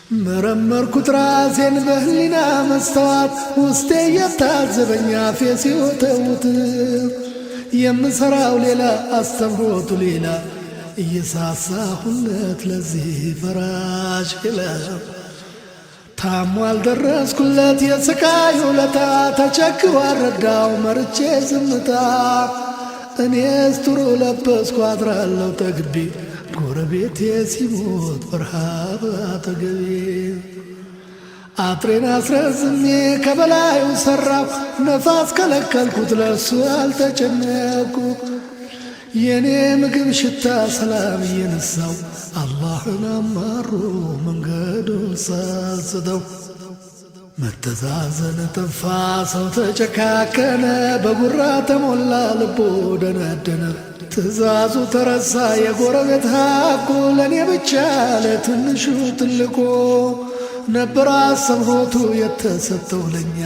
መረመርኩት ራሴን በህሊና መስተዋት፣ ውስጤ እየታዘበኝ አፌ ሲወተውት፣ የምሰራው ሌላ አስተምሮቱ ሌላ፣ እየሳሳሁለት ለዚህ ፈራሽ ገላ። ታሞ አልደረስኩለት የስቃይ ውለታ፣ ተቸግሮ አልረዳው መርቼ ዝምታ። እኔስ ጥሩ ለበስኩ አድራለሁ ጠግቤ፣ ጎረቤቴ ሲሞት በረሃብ አጠገቤ። አጥሬን አስረዝሜ ከበላዩ ሰራሁ፣ ነፋስ ከለከልኩት ለሱ አልተጨነቅኩ። የኔ ምግብ ሽታ ሰላም እየነሳው፣ አላህን አማሮ መንገዱን ሳስተው። መተዛዘን ጠፋ፣ ሰው ተጨካከነ፣ በጉራ ተሞላ ልቦ ደነደነ። ትእዛዙ ተረሳ የጎረቤት ሐቁ፣ ለእኔ ብቻ ለትንሹ ትልቁ ነበር አሰብሆቱ የተሰጠው ለኛ።